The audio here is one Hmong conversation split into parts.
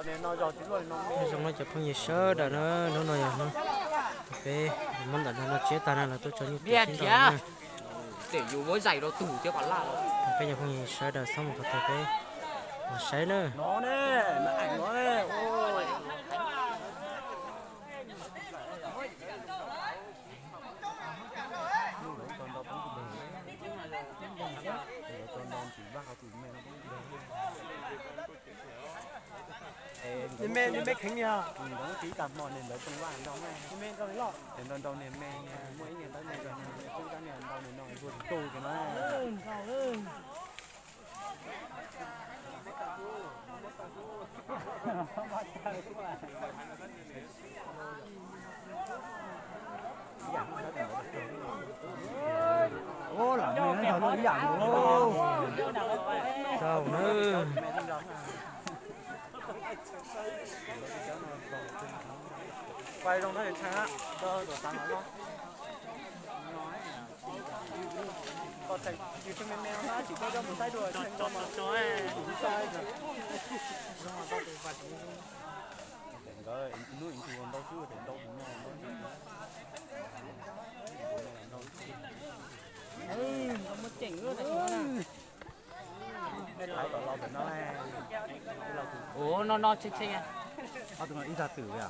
Nyob zoo no cov phooj ywg sawv daws na, hnub no yog hnub peb muab ntawm no no tsiab tag na los tuaj tso nyuj tib si nrog na. Peb cov phooj ywg sawv daws txhob mus qhov twg peb los saib na. Niag me, niag me kheev niag. Nws ntoo tib tag hmo niag ntawd too vaj ntau na. Niag me nrau niag loj. Ces nrau nrau niag me, muaj ib niag ntawd niag nrau niag me tub rab niag ntau niag no luag tus tu kiag na. Lam me no ib yam. Tau na. Pais zoo no tshee, tshee no. Kom tseem yus tsis me me no na, tsis tau coj mus saib dua, tseem tau mas. Nkawd hnub ntau xwb, ntau tus no. Ua no no tshee tshee. Ob tug no ib zag twm li.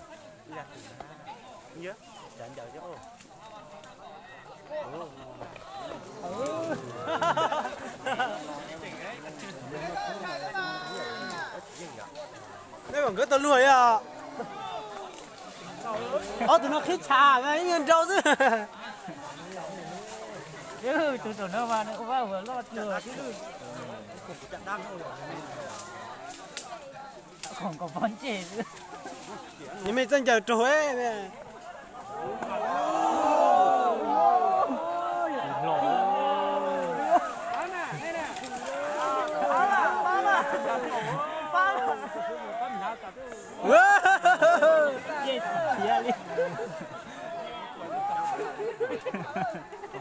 Nkawd tau luag li os. Ob tug no qhib tshav mas ib nyuag nrau xwb. Tus tam no mas nws ua vaj ua loj tuag. Khoom kom pob ntseg xwb. Nws me txawj ncaws raug. Thiab li.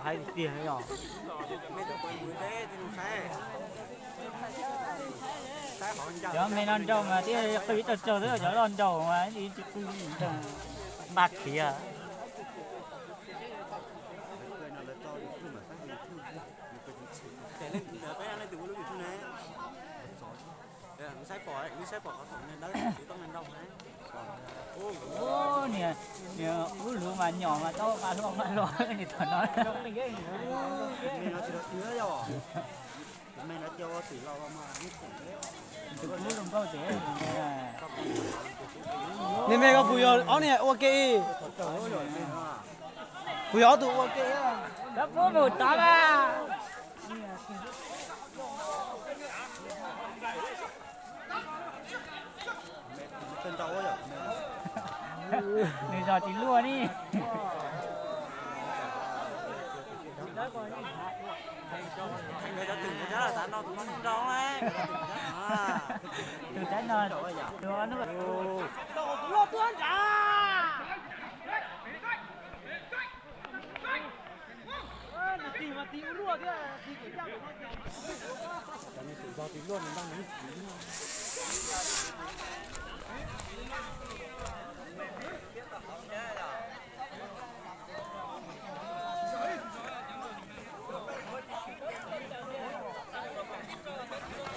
Haib tiag tiag os. Cov me no nrau mas twb qw ib tog tsau xwb, cov loj nrau mas tsis qw li ntag. Npaj khiav. Niag, niag ub luv mas nyom mas tau mas hlo mas hlo niag tom no. Niag me ko puas yog ob niag ua ke? Puas yog ob tug ua ke? Koj puas mus tod mas. Nws zos tsis luaj ne. Tus tsaib no, tus no.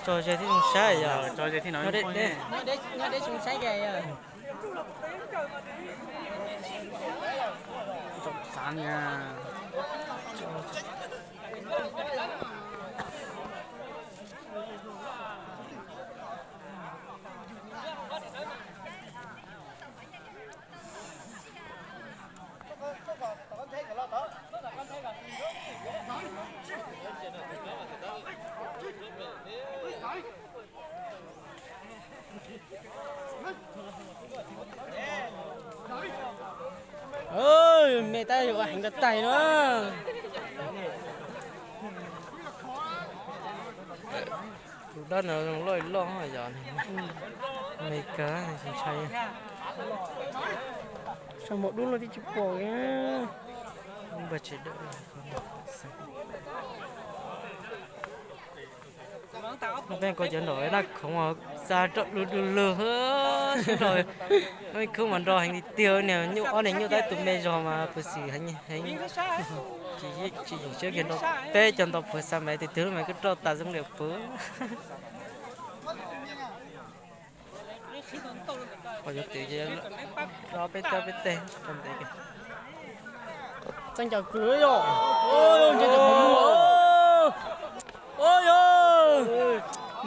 Tso ze thiab zoo saib yog. Tso ze thiab no. Nyob deb zoo saib ke yog. Tsoom xav na. Me tab ua heev rau tais no. Tus dab no zoo loj loj yog Amelikas tsis ntshai. Sau maum dub no twb tsis pom. Npawg tsis dawm. Peb ko cov nraum laj khoov xa rau du du lug. Lub khub mas nro heev li tiag, niag nyuj ob niag nyuj tab tus me zog mas puas xwm heev, tsis yeem siab kiag nrau peb cov ntau puas xa mas tus twg lub mas kuj rau tas zoo li puag. Qhov yuav twm ces rau peb coj peb teg rau ntev. Txaij ncaws kawg yog, ntsia qhov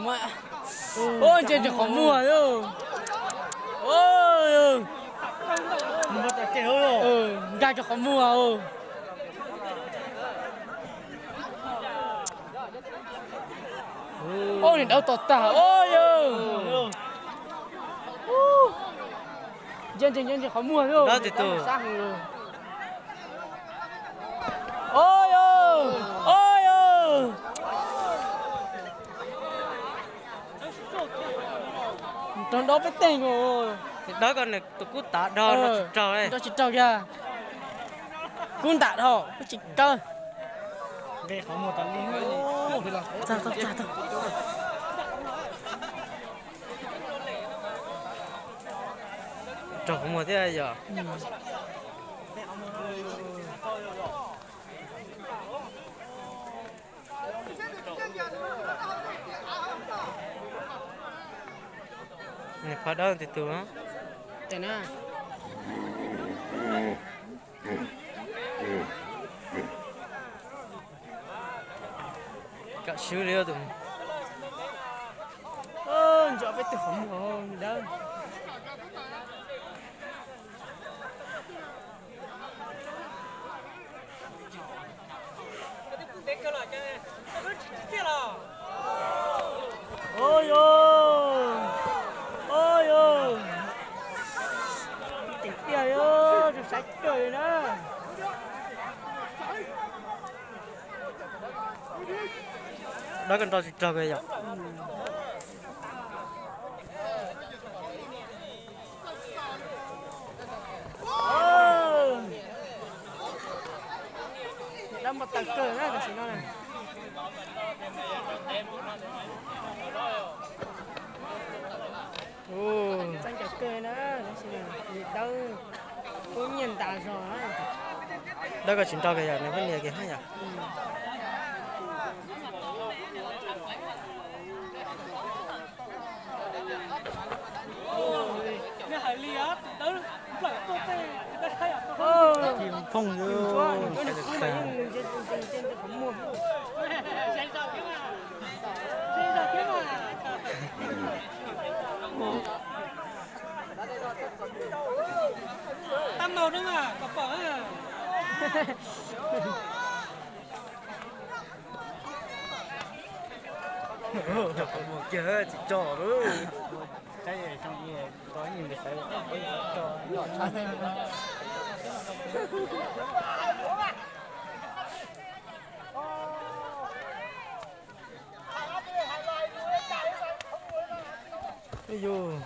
muag, ntsia qhov muag yog, nkag rau qhov muag. Ob niag dawb to tag, o yog. Ntsia ntsia ntsia ntsia qhov muag, dawb tus tus. O yog, o yog. Rau nrau peb teg nkaus. Dawb ko nws tus kub tav dhau, nrau tsis raug, nrau tsis raug kiag. Kub ntam dhau kub tsis kawg. Txag txag txag txag. Raug qhov muag thiab yog. Niag phaj dawb tus tus. Kam swb li tus. Ntsia peb teg qhov muag dawb. O yog, o yog. Tseem tiag li, saib kawg li na. Dawb ko nrau tsis raug yog. Dawb npau taws kawg na tam sim no na. Txaij ncaws kawg na, tab sis mas dawb kub nyiaj ntas zog. Dawb ko tsis nrau kiag yog nws pheej nias kiag hab yom. Tab maug na mas kom pom. Tsis tso lawm. Yus.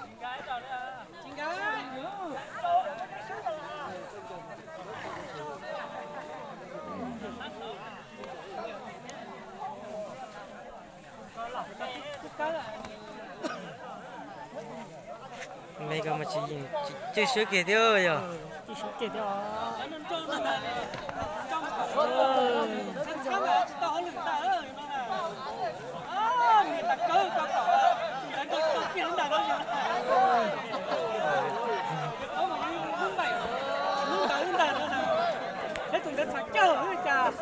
Me ko mas tsis yeem, tsis cwj siab kiag thiab yog. Tus ntawd txhos caug cas.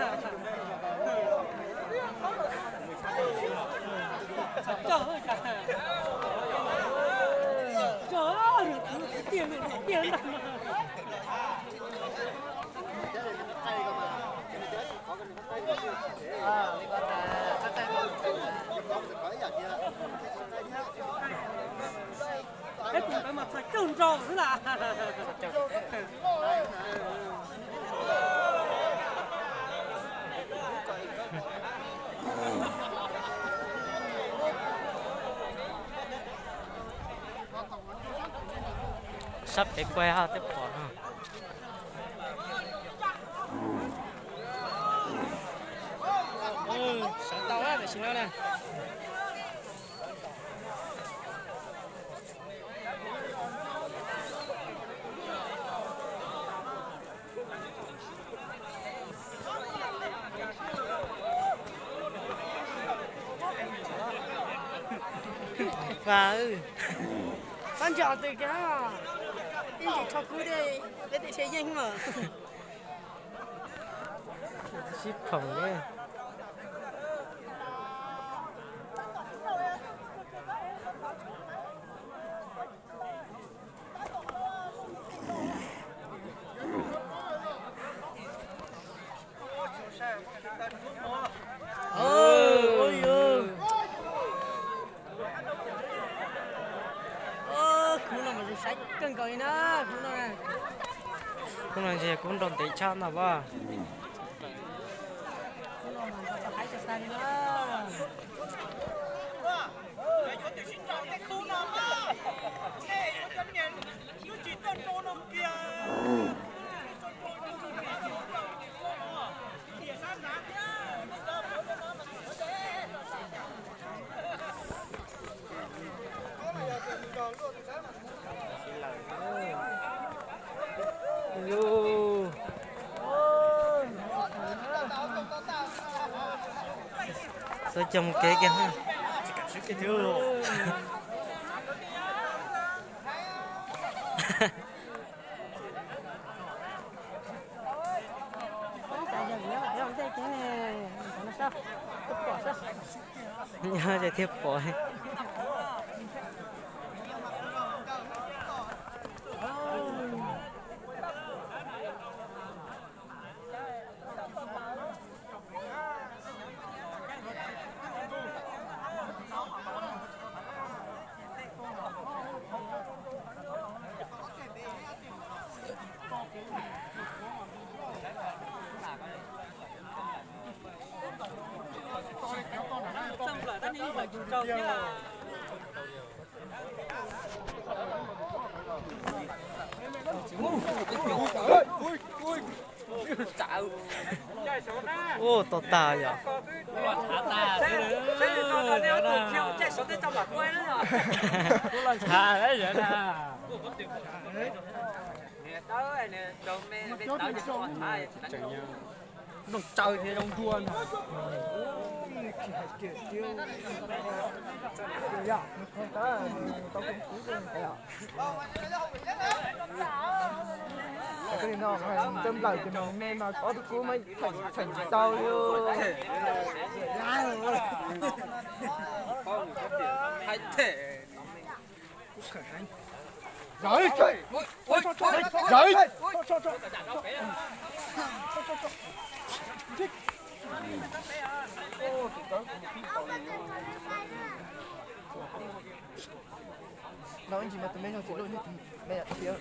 Txhos caug cas. Tso, tiag tiag ntag. Peb tus ntawd mas txhos caug nraus xwb las. Sab pem kuaj haj twb pom no. Sawv tau tam sim no na. Fa, txhob ntso twg kiag, ib ntsis rho kub tej peb tej thiaj yeej mas. Sib phoom li. Khub no mas saib kawg nkaus li na, khub no. Khub no ntshe kub nrau ntev tshaj no as. Khub no mas nrau tau haib tshaj tag li na. Xav cog mus kev kiag. Nyob ze thiaj pom. Ua tau tag yom. Nplooj tsawv thiab zoo dua ntag. Tab sis no txawm nplawm ces me no ob tug kub mas txheem txheem tau li. No ib ntsis mas tus me no tsis luaj, tus me yam tiag.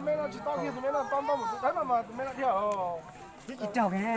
Me no tsis tau kiag, tus me no tau ntau mus tus dawb no mas tus me no dhia os. Twb tsis raug.